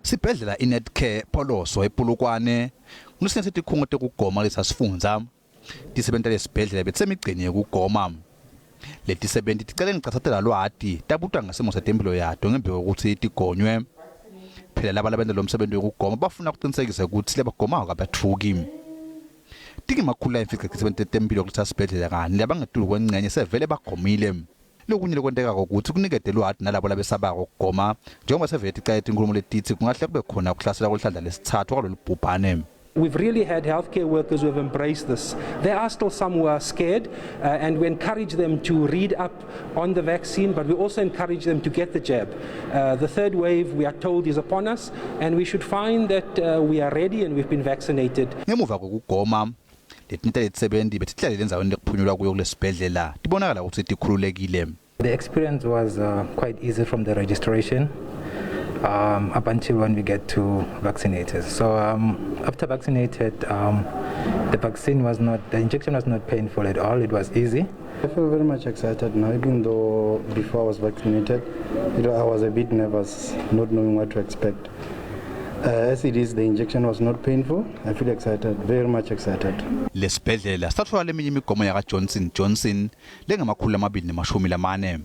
Sibhedlela iNetcare Pholoso ePolokwane ngulesinye setikhungo tekugoma lesasifundza. Tisebenti lesibhedlela betisemigceni yekugoma. Letisebenti ticele ngicasatela lwati tabutwa ngesimo setemphilo yato ngembi kwekutsi tigonywe. Phela laba labenta lo msebenti wekugoma bafuna kuqinisekisa ukuthi labagomako abatfuki. Tingemakhulu layimfica tisebenti tetemphilo kulesa sibhedlela kani labangetulu kwencenye sevele bagomile. Lokunye lokwentekako kutsi kunikete lwati nalabo labesabako kugoma njengoba sevele ticale tinkhulumo letitsi kungahle kube khona kuhlasela kwelihlandla lesitsatfu kwalolu bhubhane. We've really had healthcare workers who have embraced this. There are still some who are scared, and we encourage them to read up on the vaccine, but we also encourage them to get the jab. The third wave, we are told, is upon us, and we should find that we are ready and we've been vaccinated. Ngemuva kokugoma letinye letisebenti betihlalele endzaweni lekuphunyulwa kuyo kulesibhedlela tibonakala kutsi tikhululekile. The experience was quite easy from the registration up until when we get to vaccinated. So after vaccinated, the vaccine was not, the injection was not painful at all. It was easy. I feel very much excited now, even though before I was vaccinated, I was a bit nervous, not knowing what to expect. As it is, the injection was not painful. I feel excited, very much excited. Lesibhedlela satfola leminye imigomo yaka Johnson Johnson lengamakhulu amabili nemashumi lamane.